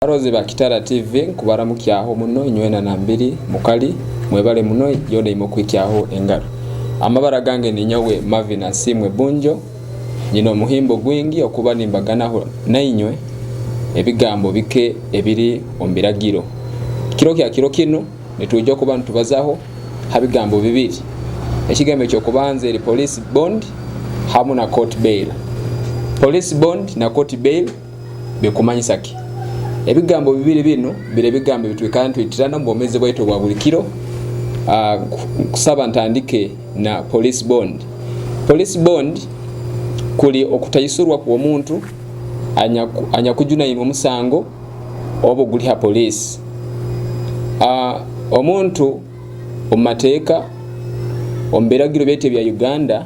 Abarozi ba Kitara TV nkubaramukyaho muno inywena nambiri mukali mwebale muno yoona imwe okuhikyaho engaro. Amabara gange ninyowe Marvin Asiimwe Bunjo nyine omuhimbo gwingi okuba nimbaganaho nainywe ebigambo bike ebiri omu biragiro. Kiro kya kiro kinu nitwija okuba nitubazaho ha bigambo bibiri. Ekigambo eky'okubanza eri Police Bond hamu na Court Bail. Police Bond na Court Bail Bikumanyisa ki? Ebigambo bibiri binu biri ebigambo ebitwikara nitwitirana omu bwomeezi bwaitu obwa buli kiro. Nkusaba ntandike na police bond. Police bond kuli okutaisurwa kw'omuntu anyakujunainwe omusango obu guli ha poliisi. Omuntu omu mateeka, omu biragiro byaitu ebya Uganda,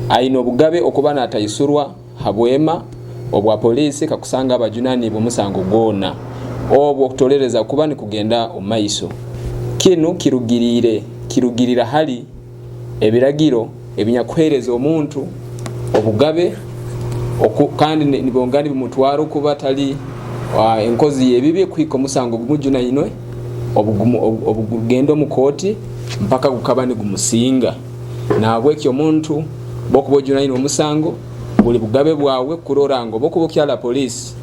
aine obugabe okuba nataisurwa ha bwema obwa poliisi kakusanga abajunaniibwe omusango gwona obwo okutolereza kuba nikugenda omu maiso. Kinu kirugiriire kirugirira hali ebiragiro ebinyakuhereza omuntu obugabe oku, kandi nibongera nibimutwara okuba atali enkozi y'ebibi kuhika omusango gumujunainwe obugugenda omu kooti mpaka gukaba nigumusinga. Nahabweki omuntu bwokuba ojunainwe omusango, buli bugabe bwawe kurora ngu obwokuba okyali poliisi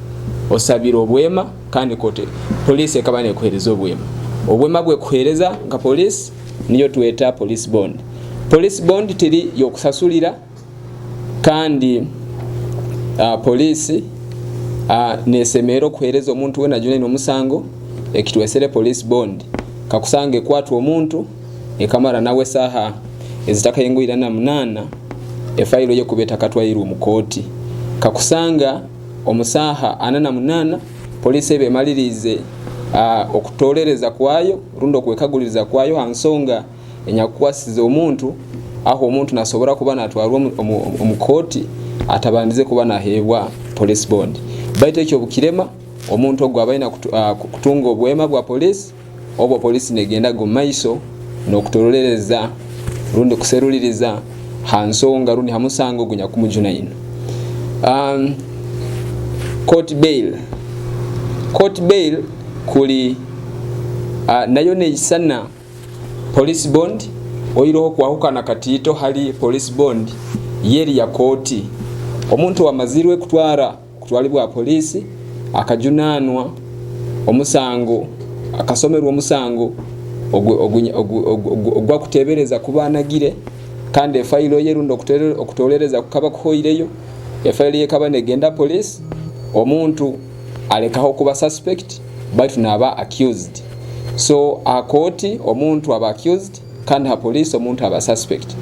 osabire obwema kandi kooti poliisi ekaba nekuhereza obwema. Obwema bwekuhereza nka poliisi niyo tweta police bond. Police bond teri yokusasulira kandi poliisi nesemerra okuhereza omuntu wena ajunainwe omusango ekitwesere police bond. Kakusanga ekwatwa omuntu ekamara nawe esaaha ezitakahingwire ana munaana efailo ye kuba etakatwairwe omu kooti. Kakusanga omu saaha 48 poliisi eba emaliriize okutolereza kwayo rundi okwekaguliriza kwayo ha nsonga enyakukwasize omuntu, aho omuntu nasobora kuba natwarwa omu kooti atabandize kuba naheebwa police bond. Baitu eki obukirema, omuntu ogu aba aine kutunga obwema bwa poliisi, obwo poliisi negendaga omu maiso n'okutorolereza rundi kuseruliriza ha nsonga rundi ha musango ogunyakumujunainwe. Court bail. Court bail kuli nayo neisana Police bond oiroho kwahukana katiito hali police bond yeri ya kooti. Omuntu owamazirwe kutwara kutwalibwa ha poliisi akajunanwa omusango akasomerwa omusango ogwakutebereza kuba anagire kandi efailo ye rundi okutolereza kukaba kuhoireyo, efailo ye ekaba negenda ha poliisi, omuntu alekaho kuba suspect baitu naba accused. So aha kooti omuntu aba accused kandi ha police omuntu aba suspect.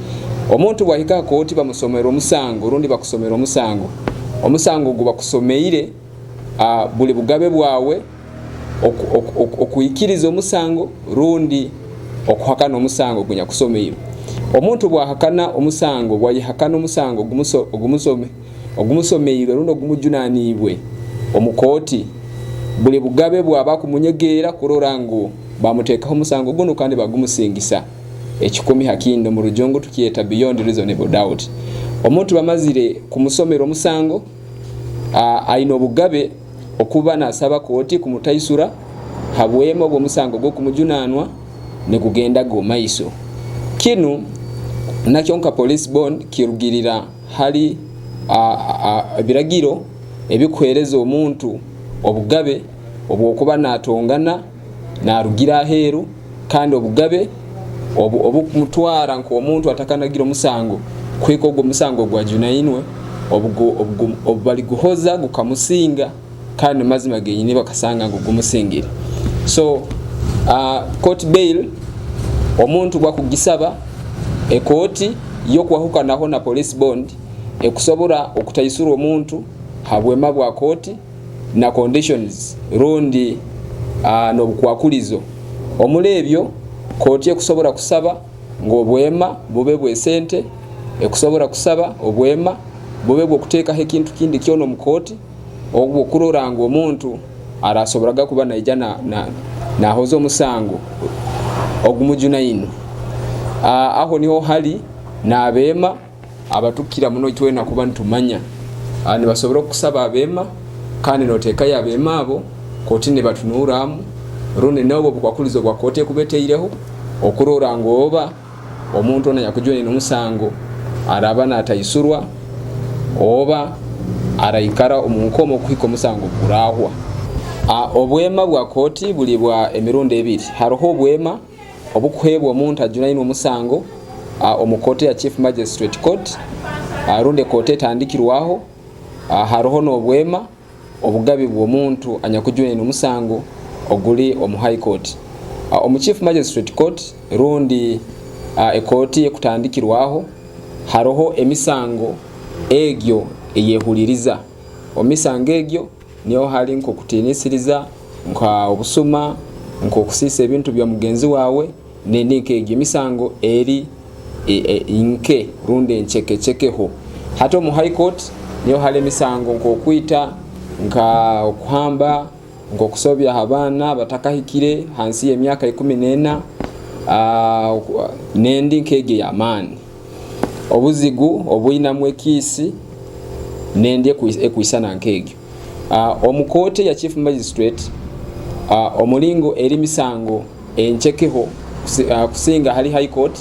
Omuntu bwahika ha kooti bamusomera omusango rundi bakusomera omusango, omusango ogu bakusomeire buli bugabe bwawe okwikiriza omusango rundi okuhakana omusango ogunyakusomeirwe. Omuntu bwahakana omusango, bwayehakana omusango ogumusomeirwe rundi ogumujunaniibwe omu kooti, buli bugabe bwaba kumunyegeera kurora ngu bamuteekaho omusango gunu kandi bagumusingisa ekikumi ha kindi. Omu Rujungu tukyeta beyond reasonable doubt. Omuntu bamazire kumusomera omusango, aine obugabe okuba nasaba kooti kumutaisura ha bwema obw'omusango gw'okumujunanwa nigugendaga omu maiso. Kinu nakyo nka police bond kirugirira hali ebiragiro ebikuhereza omuntu obugabe obwokuba natongana narugira aheru kandi obugabe obukumutwara nk'omuntu atakanagire omusango kuhika ogwo omusango ogwajunainwe obubaliguhoza gukamusinga kandi mazima genyini bakasanga ngu gumusingire. So court bail omuntu bwakugisaba ekooti yokwahukanaho na police bond ekusobora okutaisura omuntu ha bwema bwa kooti na conditions rundi n'obukwakulizo. Omuli ebyo kooti ekusobora kusaba ngu obwema bube bw'esente, ekusobora kusaba obwema bube bw'okuteekaho ekintu kindi kyona omu kooti, obw'okurora ngu omuntu arasoboraga kuba naija nahoza omusango ogumujunainwe. Aho niho hali n'abeema abatukira muno itwena kuba nitumanya. Nibasobora kukusaba abeema kandi noteekayo abeema abo. Kooti nebatunurramu rundi n'obwo obukwakulizo bwa kooti ekuba etaireho okurora ngu oba omuntu onu anyakujunainwe omusango araaba nataisurwa oba araikara omu nkomo okuhika omusango obugurahwa. Obwema bwa kooti buli bwa emirundi ebiri. Haroho obwema obukuheebwa omuntu ajunainwe omusango omu kooti ya Chief Magistrate Court rundi ekooti etandikirwaho. Haroho n'obwema obugabi bw'omuntu anyakujunainwe omusango oguli omu High Court. Omu Chief Magistrate Court rundi ekooti ekutandikirwaho haroho emisango egyo eyehuliriza. Omu misango egyo niho hali nk'okutiinisiriza, nka obusuma, nk'okusiisa ebintu bya mugenzi waawe n'endi nk'egyo. Emisango eri nke rundi encekecekeho. Hati omu High Court niho hali emisango nk'okwita, nka okuhamba, nk'okusobya ha baana abatakahikire hansi y'emyaka 14 n'endi nk'egyo ey'amaani. Obuzigu obwinamu ekiisi n'endi ekwisana nk'egyo. Omu kooti eya Chief Magistrate omulingo eri misango encekeho kusinga hali High Court,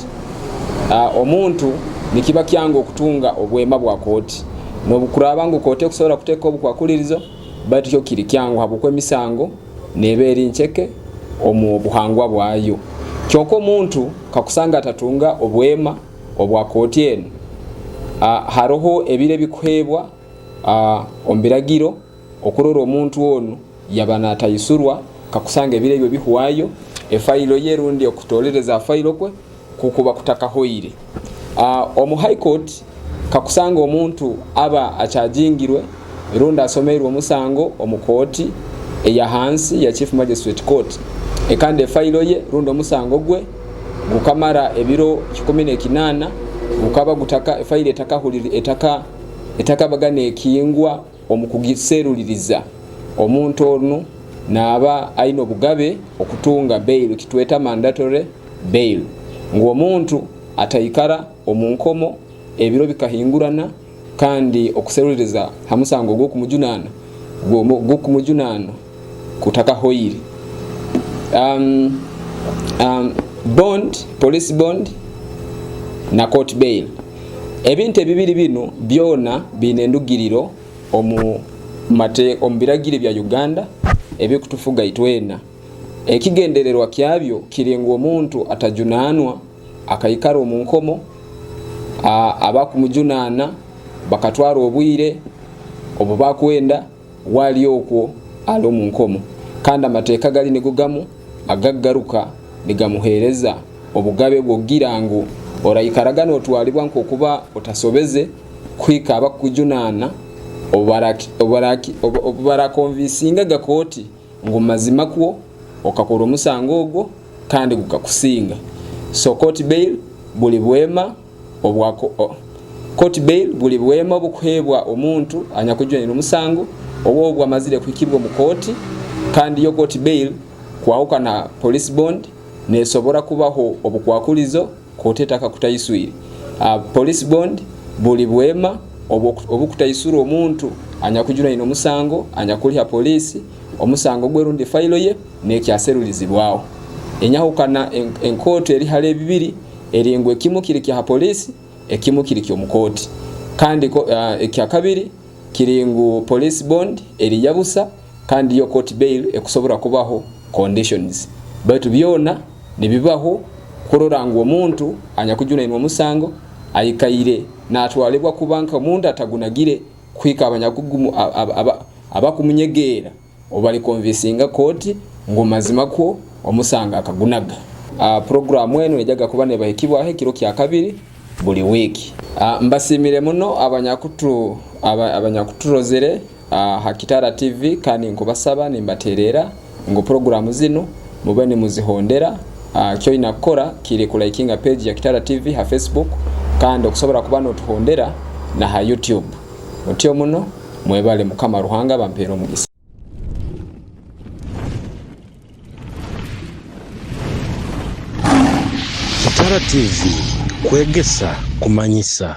omuntu nikiba kyangu okutunga obwema bwa kooti. N'obukuraaba ngu kooti ekusobora kuteeka obukwakulirizo, baitu kyo kiri kyangu habwokuba emisango neeba eri nceke omu buhangwa bwayo. Kyonka omuntu kakusanga atatunga obwema obwa kooti enu, haroho ebiro ebikuheebwa omu biragiro okurora omuntu onu yaba nataisurwa kakusanga ebiro ebyo bihwayo, efailo ye rundi okutolereza ha failo kwe kukuba kutakahoire. Omu High Court kakusanga omuntu aba akyajingirwe rundi asomeirwe omusango omu kooti eya hansi ya Chief Magistrate Court kandi efailo ye rundi omusango gwe gukamara ebiro 18 gukaba gutaka efailo etakabaga nekingwa omu kugiseruliriza, omuntu onu naaba aine obugabe okutunga bail, kitweta mandatory bail, ngu omuntu ataikara omu nkomo ebiro bikahingurana kandi okuseruliriza ha musango ogw'okumujunaana kutakahoire. Bond, police bond na court bail. Ebintu ebibiri binu byona biine endugiriro omu biragiro bya Uganda ebikutufuga itwena. Ekigendererwa kyabyo kiri ngu omuntu atajunaanwa akaikara omu nkomo, abakumujunaana bakatwara obwire obubakwenda wali okwo ali omu nkomo. Kandi amateeka gali nigo gamu agagaruka nigamuheereza obugabe bw'okugira ngu oraikaraga n'otwalibwa nk'okuba otasobeze kuhika abakukujunaana obu barakonvinsingaga kooti ngu mazima kwo okakora omusango ogwo kandi gukakusinga. So court bail buli bwema obwa court bail buli bwema obukuheebwa omuntu anyakujunainwe omusango obu amazire kuhikibwa omu kooti, kandi yo court bail kwahukana police bond nesobora kubaho obukwakulizo kooti etakakutaiswire. Police bond buli bwema obukutaisura omuntu anyakujunainwe omusango anyakuli ha poliisi omusango gwe rundi failo ye nekyaserulirizibwaho. Enyahukana enkooto eri hali ebibiri eri ngu ekimu kiri kya ha poliisi, ekimu kiri ky'omu kooti. Kandi ekyakabiri kiri ngu police bond eri yabusa kandi yo court bail ekusobora kubaho conditions. Baitu byona nibibaho kurora ngu omuntu anyakujunainwe omusango aikaire natwalibwa kuba nk'omuntu atagunagire kuhika abakumunyegeera obu balikonvinsinga kooti ngu mazima kwo omusango akagunaga. Puroguraamu enu nejaga kuba nebahikibwaho ekiro kyakabiri buli wiiki. Mbasiimire muno abanyakuturozere ha Kitara TV kandi nkubasaba nimbateererra ngu puroguraamu zinu mube nimuzihondera. Ky'oina kukora kiri kulaikinga peegi ya Kitara TV ha Facebook kandi okusobora kuba notuhondera na ha YouTube. Mutyo muno mwebale Mukama Ruhanga abampeere omugisa. Kitara TV, kwegesa, kumanyisa.